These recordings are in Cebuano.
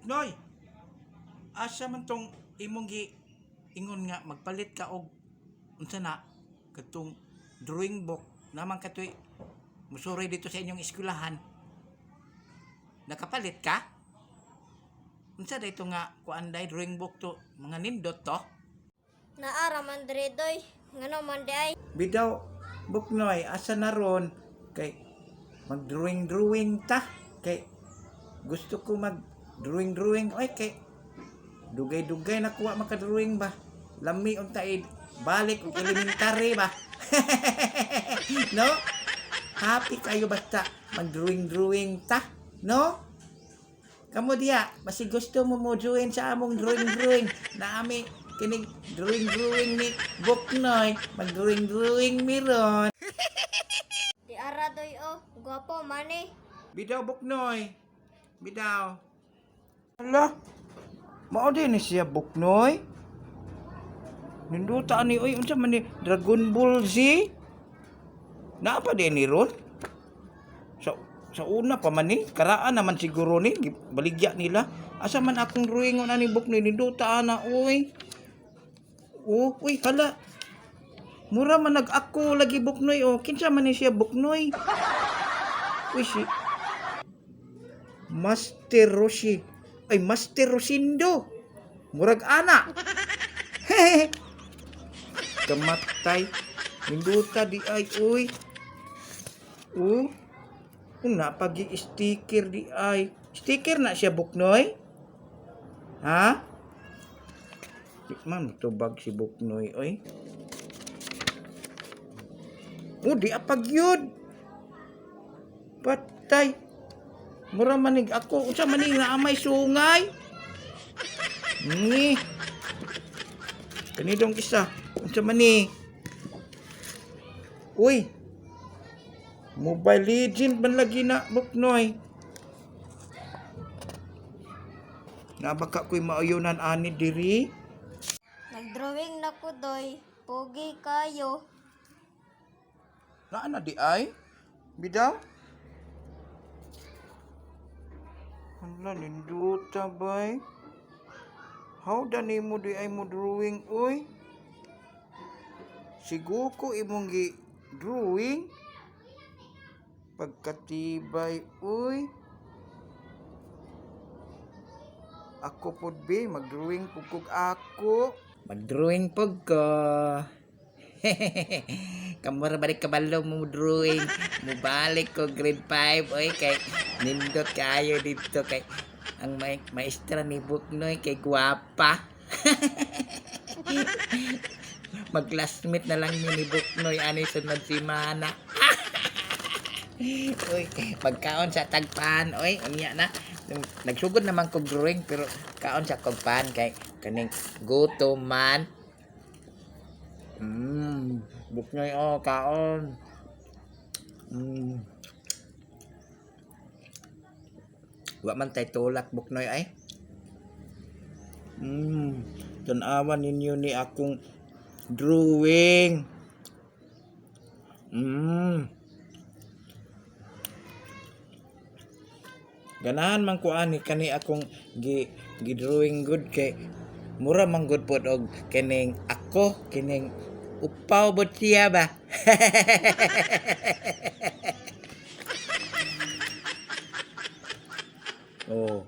Buknoy, asa man tong imong gi ingon nga magpalit ka og unsa na katong drawing book naman katoy musuroy dito sa inyong eskwelahan? Nakapalit ka? Unsa dayto nga kuan day, drawing book to, mga nindot to? Naa ra man diri, doy. Ngano man di ay? Bidaw, Buknoy, asa na ron kay mag drawing drawing ta, kay gusto ko mag drawing drawing oy, kay dugay-dugay na kuha maka drawing ba. Lami unta balik og elementary ba, no? Happy kayo basta mag drawing drawing ta, no? Kamo diya, basi gusto mo mo join sa among drawing drawing na ami kining drawing drawing ni Buknoy, mag drawing drawing mi ron. Di ara, doy, oh. Gwapo man eh. Bidaw, Buknoy. Bidaw. Hala. Mao din ni siya, Buknoy. Ninduta ani oy, unsa man ni Dragon Ball Z? Naa pa din ni ron? Sa una pa man ni, karaan naman siguro ni baligya nila. Asa man akong drawing ani, Buknoy? Ninduta ana oy. Oh, uy, hala. Mura man nag ako lagi, Buknoy, oh. Kinsa man ni siya, Buknoy? Uy, si Master Roshi. Ay, Master Rosindo. Murag ana. Kamatay. Minduta di ay, uy. Oh. Una, pagi sticker di ay. Sticker na siya, Buknoy? Ha? Di man tubag si Buknoy, oy. Oh, di apag yun. Patay. Mura manig ako. Unsa manig na amay sungay? Ni. Kanidong isa. Unsa man ni? Uy. Mobile Legend man lagi na, Buknoy. Nabaka ko'y mauyunan ani diri. Nagdrawing na ko, doy. Pogi kayo. Naa na di ay? Bidaw? Hala, ninduta bay. How da nimo di ay mo drawing, uy? Siguko imong gi drawing. Pagkatibay, uy. Ako pod be, mag-drawing pud kog ako. Mag-drawing pud ko. Kamura balik kabalo mo drawing. Mubalik ko grade 5 oy, kay nindot kayo dito kay ang may maestra ni Buknoy kay guwapa. Mag-classmate na lang ni Buknoy ani sunod semana. Uy, pagkaon sa tagpan, oy, unya na. Nagsugod naman kog drawing pero kaon sa kog pan kay kaning gutom man. Buknoy oh, kaon. Wa man tay tulak, Buknoy ay. Tan-awan ninyo ni akong drawing. Ganahan man ko ani kani akong gi gi drawing good kay mura man gud pod og kining ako kining upaw bud siya ba. Oh.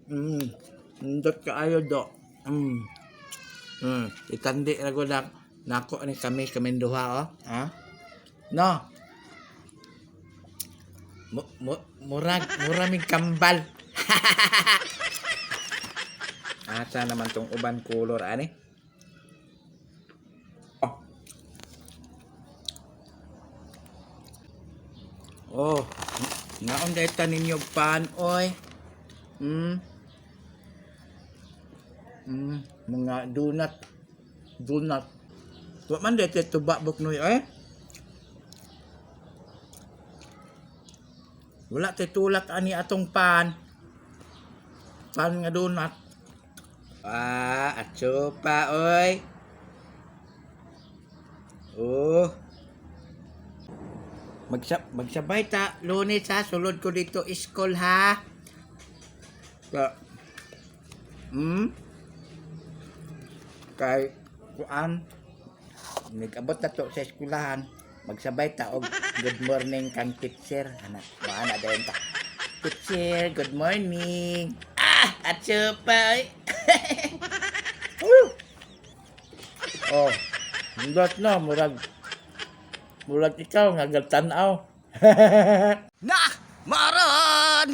Nindot kaayo do. Itandi ra gud nako ni kami kaming duha oh. Ha? No. Murag mura mig kambal. Asa naman tong uban color ani? Oh. Oh, naon dahil ta ninyo pan oy. Mga donut. Donut. Wa man dahil tuba, Buknoy eh. Wala tay tulak ani atong pan. Pan nga donut. Ah, atso pa oy. Oh. Magsabay ta Lunes ha, sulod ko dito school ha. Ka Kay kuan, nag-abot na to sa eskwelahan, magsabay ta og good morning kang teacher. Ana, maana dayon ta. Teacher, good morning. Ah, atsupa. Oh, hindot no, murag murag ikaw nga gagtan-aw. Na! Maron!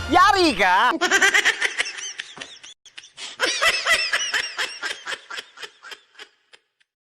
Yari ka!